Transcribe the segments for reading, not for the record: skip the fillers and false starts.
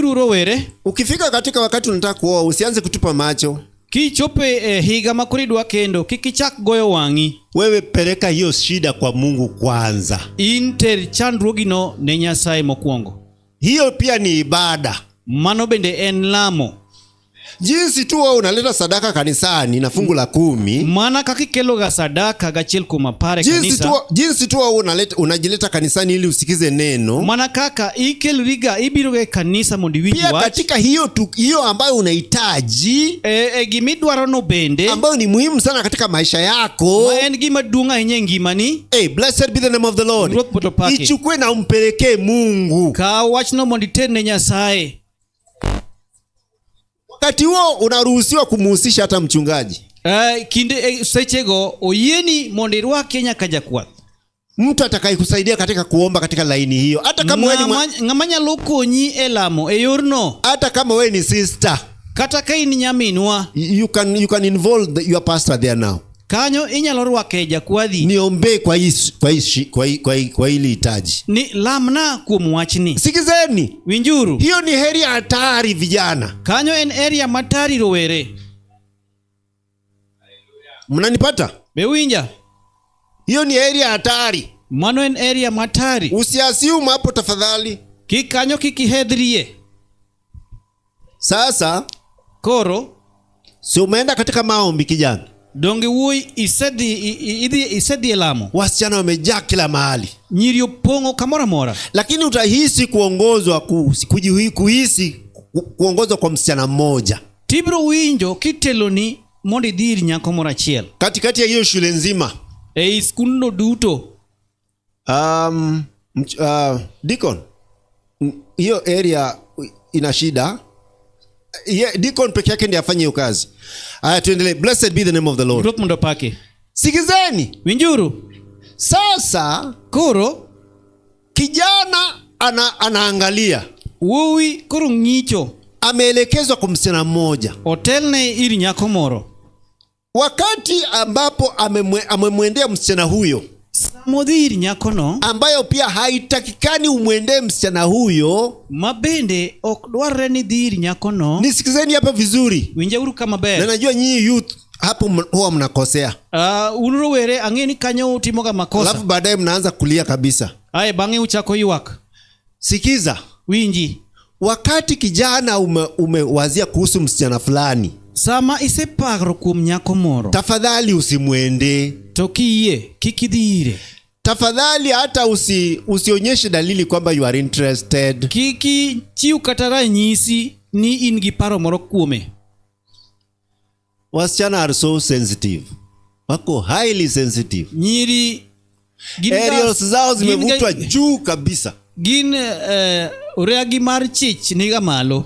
Winjuru rowere. Ukifika katika wakati unataka kuoa, usianze kutupa macho. Kichopo e higa ma koro idwa kendo, kik ichak goyo wang'i. Wewe peleka hiyo shida kwa Mungu kwanza. In ter chandruogino ne Nyasaye mokwongo. Hiyo pia ni ibada. Mano bende en lamo. Jinsi tu wewe unaleta sadaka kanisani na fungu la 10, Mana kaka ikeloga sadaka gachiel kuom apar e jinsi kanisa, tu, jinsi tu wewe unaleta, unajileta kanisani ili usikize neno, mana kaka ikeloriga ibiroga e kanisa mondo iwinj pia wach, katika hiyo tu, hiyo ambayo unahitaji, e gimidwarono bende, ambayo ni muhimu sana katika maisha yako, ma en gima duong' ahinya e ngimani, hey, blessed be the name of the Lord. Ruoth mondo opaki. Ichukue na umpelekee Mungu. Kaw wachno mondo iter ne Nyasaye. Wakati huo unaruhusiwa kumuhusisha hata mchungaji, Kinde sechego oyieni mondo irwakie nyaka jakwath, mtu atakayekusaidia katika kuomba katika laini hiyo, hata kama wewe ni Ng'ama nyalo konyi e lamo e yorno, hata kama wewe ni sister, kata ka in nyaminwa, you can involve your pastor there now. Kanyo inyalo rwake jakwadhi. Niombee kwa hii kwa hii kwa hii kwa hii kwa hili hitaji. Ni lamna kuom wachni. Sikizeni, Winjuru, hiyo ni area hatari, vijana. Kanyo en area matari, rowere. Mnanipata? Be winja? Hiyo ni area hatari. Mano en area matari. Usiassume hapo, tafadhali. Kik kanyo kik ihedhrie. Sasa Koro si umeenda katika maombi, kijana? Donge wuoyi isedhi isedhi e lamo? Wasichana wamejaa kila mahali, Nyiri opong'o kamoro amora, lakini utahisi kuongozwa kuhisi kuongozwa kwa msichana mmoja tibiro winjo kiteloni mondo idhi ir nyako moro achiel katikati ya hiyo shule nzima. Ei skundno duto. Deacon, hiyo area ina shida. Yeah, deacon peke yake ndiye afanye hiyo kazi. Haya, tuendelee. Blessed be the name of the Lord. Ruoth mondo opaki. Sikizeni. Winjuru. Sasa Koro kijana anaangalia, wuowi koro ng'icho, ameelekezwa kwa msichana mmoja. Otelne ir nyako moro. Wakati ambapo amemwendea msichana huyo, Samodhi ir nyakono, ambayo pia haitakikani umwendee msichana huyo. Ma bende ok dwarre ni dhi ir nyakono. Nisikizeni hapa vizuri, Winjauru kama na maber. najua nyinyi youth hapo huwa mnakosea, Un rowere ang'e ni kanyo utimoga makosa, alafu baadaye mnaanza kulia kabisa. Ae bang'e uchako ywak. Sikiza, Winji, wakati kijana umewazia kuhusu msichana fulani, sama iseparo kuom nyako moro, tafadhali usimwendee. To kiyie kik idhi ire. Tafadhali hata usionyeshe dalili kwamba you are interested. Kik ichiw kata ranyisi ni in gi paro moro kuome. Wasichana are so sensitive, wako highly sensitive. Nyiri gin Aerials zao zimevutwa juu kabisa. Gin oreagi mar chich niga malo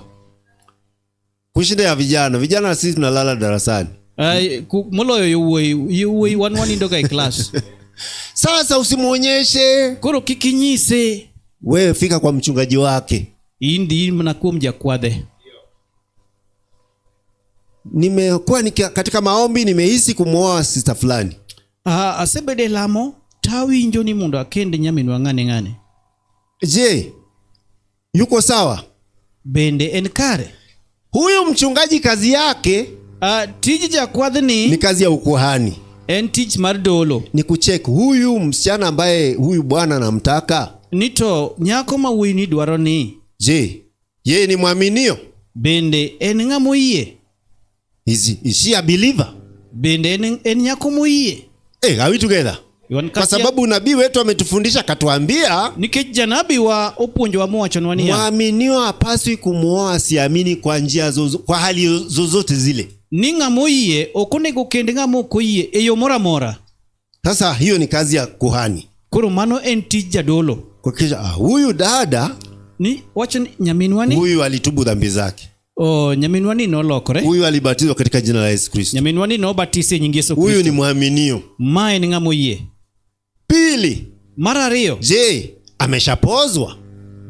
kushinda ya vijana. Vijana sisi tunalala darasani. Moloyo yowuoyi. Yowuoyi wan wanindoga e klas. Sasa usimwonyeshe. Koro kik inyise. Wewe fika kwa mchungaji wake. In dhi mana kuom jakwadhe. Nimekuwa katika maombi, nimehisi kumwoa sister fulani. Ah, asebedo e lamo tawinjo ni mondo akend nyaminwa ng'ane ng'ane. Je, yuko sawa? Bende en kare? Huyu mchungaji kazi yake Tij jakwadhni ni kazi ya ukuhani, en tich mar dolo, ni kucheck huyu msichana ambaye huyu bwana anamtaka. Ni to nyako ma wuoyi ni dwaro ni, Je, yeye ni mwaminio? Bende en ng'ama oyie? Is she a believer? Bende en nyako moyie? Hey, are we together? Wan Kwa kaachiel? Sababu nabii wetu ametufundisha, akatuambia, Nikech janabi wa opuonjowa mowachonwa niya, mwaminio hapaswi kumwoa asiamini kwa njia zozo, kwa hali zozote zile. Ni ng'ama oyie ok onego kend ng'ama ok oyie e yo moro amora. Sasa hiyo ni kazi ya kuhani Koro mano en tij jadolo kuhakikisha, ah, huyu dada, ni wacho ni nyaminwa ni, huyu alitubu dhambi zake, oh, nyaminwa ni nolokore, huyu alibatizwa katika jina la Yesu Kristo, nyaminwa ni nobatisi e nying Yesu huyu Kristo, ni mwaminio. Ma en ng'ama oyie. Pili, Mar ariyo, je, ameshapozwa?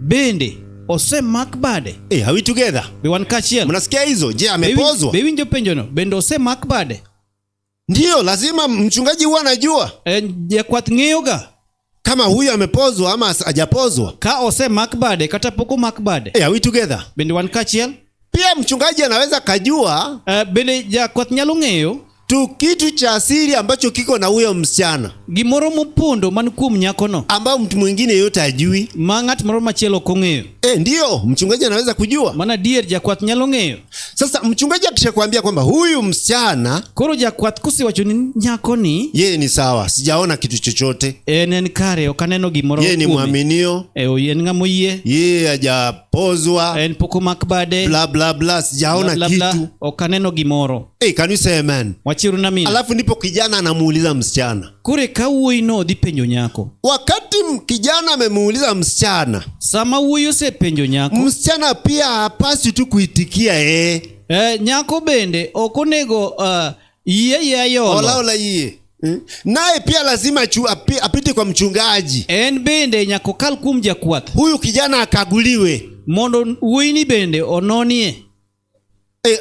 Bende osemak bade? Hey, are we together? Be wan kaachiel? Mnasikia hizo? Je, amepozwa? Be iwinjo penjono? Bende osemak bade? Ndiyo, lazima mchungaji huwa anajua. Jakwath ng'eyoga. Kama huyu amepozwa ama hajapozwa. Ka osemak bade kata pok omak bade. Hey, are we together? Bende wan kaachiel? Pia mchungaji anaweza kajua Bende jakwath nyalo ng'eyo tu kitu cha asili ambacho kiko na huyo msichana gimoro mopondo man kuom nyakono ambao mtu mwingine yote ajui. Ma ng'at moro machielo ok ong'eyo. Ndio mchungaji anaweza kujua. Mana adier jakwath nyalo ng'eyo. Sasa mchungaji akishakwambia kwamba huyu msichana Koro jakwath kosewacho ni nyakoni yeye ni sawa, sijaona kitu chochote, en kare, ok aneno gimoro yeye ni kuome. mwaminio, En ng'ama oyie, yeye hajapozwa, en pok omak bade, bla bla bla, sijaona bla, bla, kitu. Ok aneno gimoro. Hey, can you say amen? Wachiru na mina. Alafu ndipo kijana anamuuliza msichana. Koro ka wuoyino dhi penjo nyako. Wakati kijana amemuuliza msichana, Sama wuoyi osepenjo nyako, msichana pia hapaswi tu kuitikia eh. Nyako bende ok onego yie yie ayolo. Ola ola yie. Naye pia lazima apite kwa mchungaji. En bende nyaka okal kuom jakwath. Huyu kijana akaguliwe. Mondo wuoyini bende ononie.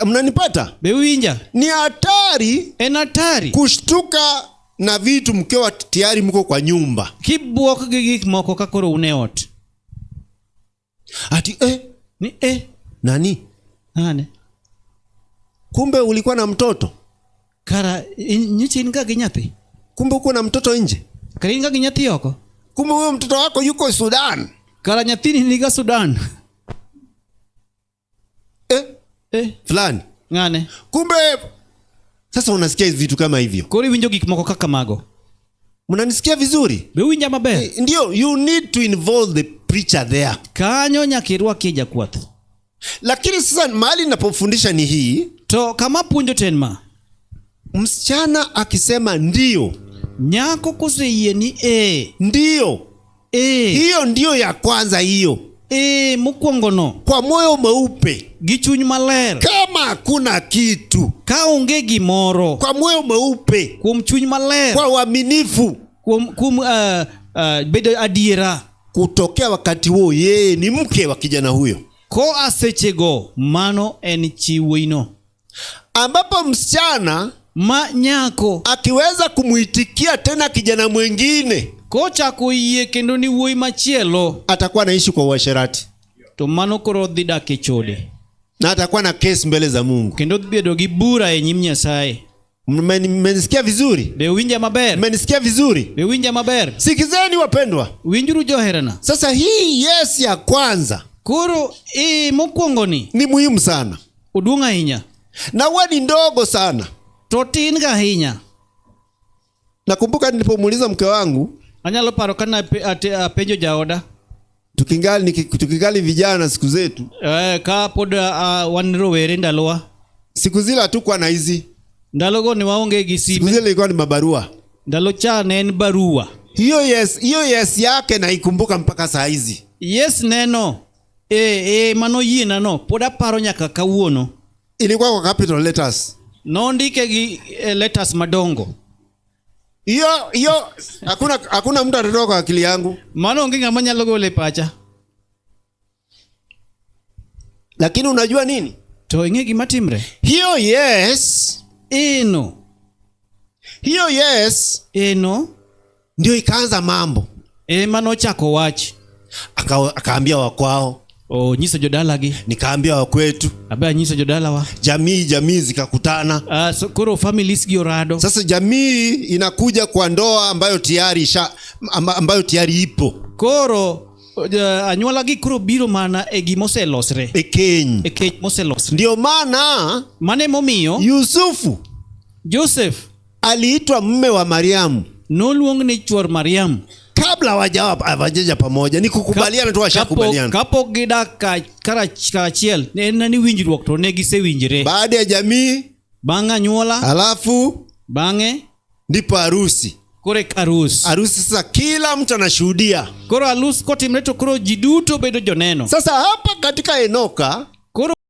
Mnanipata? Be uwinja? Ni hatari En hatari kushtuka na vitu mkiwa tayari mko kwa nyumba. Kibwok gi gik moko ka koro un e ot. Ati Ni Nani? Nane? Kumbe ulikuwa na mtoto? Kara nyicha in ga gi nyathi? Kumbe uko na mtoto nje? Kara in ga gi nyathi oko? Kumbe huyo mtoto wako yuko Sudan? Kara nyathini niga Sudan? Fulani. Ng'ane? Kumbe sasa unasikia hizi vitu kama hivyo. Koro iwinjo gik moko kaka mago. Mnanisikia vizuri? Be uwinja maber? Ndio, you need to involve the preacher there. Kanyo nyaka irwakie jakwath. Lakini sasa mahali ninapofundisha ni hii. To kama puonjo to en ma. Msichana akisema ndio. Nyako koseyie ni ee. Ndio. Ee. Hiyo ndio ya kwanza hiyo. Mokwongo no. Kwa moyo mweupe. Gi chuny maler. Kama hakuna kitu. Ka onge gimoro. Kwa moyo mweupe. Kuom chuny maler. Kwa uaminifu. Kuom bedo adiera. Kutokea wakati huo yeye ni mke wa kijana huyo. Koa sechego mano en chi wuoyino. Ambapo msichana ma nyako akiweza kumuitikia tena kijana mwingine, kochako yie kendo ni wuoyi machielo, atakuwa anaishi kwa uasherati. To mano koro dhi dak e chode. Na atakuwa na kesi mbele za Mungu. Kendo dhi bedo gi bura e nyim Nyasaye. Mmenisikia vizuri? Be uwinja maber? Mmenisikia vizuri? Be uwinja maber? Sikizeni wapendwa. Winjuru joherana. Sasa hii yes ya kwanza Koro mokwongo ni ni muhimu sana. Oduong' ahinya. Na huwa ni ndogo sana. To tin ga ahinya. Nakumbuka nilipomuuliza mke wangu, Anyalo paro kana apenjo jaoda. Tukingali vijana siku zetu. Ka pod wan rowere ndalowa. Siku zile hatukuwa na hizi. Ndalogo ni waonge gi sime. Siku zile ilikuwa ni mabarua. Ndalo cha ne en barua. Hiyo yes yake naikumbuka mpaka saa hizi. Yes neno. Mano yiena no, pod aparo nyaka kawuono. Ilikuwa kwa capital letters. Nondike gi letters madongo. Hiyo hakuna mtu atatoka kwa akili yangu. Mano onge ng'ama nyalo golo e pacha. Lakini unajua nini? To ing'e gima timre? Hiyo yes. Eno. Hiyo yes. Eno. Ndio ikaanza mambo. Mano ochako wach. Akaambia wakwao. O, nyiso jodalagi. Nikaambia wakwetu. Abe anyiso jodalawa. Jamii zikakutana. So koro families gi orado. Sasa jamii inakuja kwa ndoa ambayo tayari ambayo tayari ipo. Koro anyuola gi koro biro mana e gima oselosre. E keny. E keny moselosre. Ndio maana Mane momiyo Yusufu Joseph aliitwa mume wa Mariamu. Noluong ni chuor Mariamu. Kabla hawajaja pamoja, ni kukubaliana tu, washakubaliana. Kapok gidak karachiel, ne en ni winjruok to ne gisewinjre. Baada ya jamii, Bang' anyuola, alafu bang'e ndipo harusi. Koro eka harus. Harusi sasa kila mtu anashuhudia. Koro harus kotimre to koro ji duto bedo joneno. Sasa hapa katika Enoka, Koro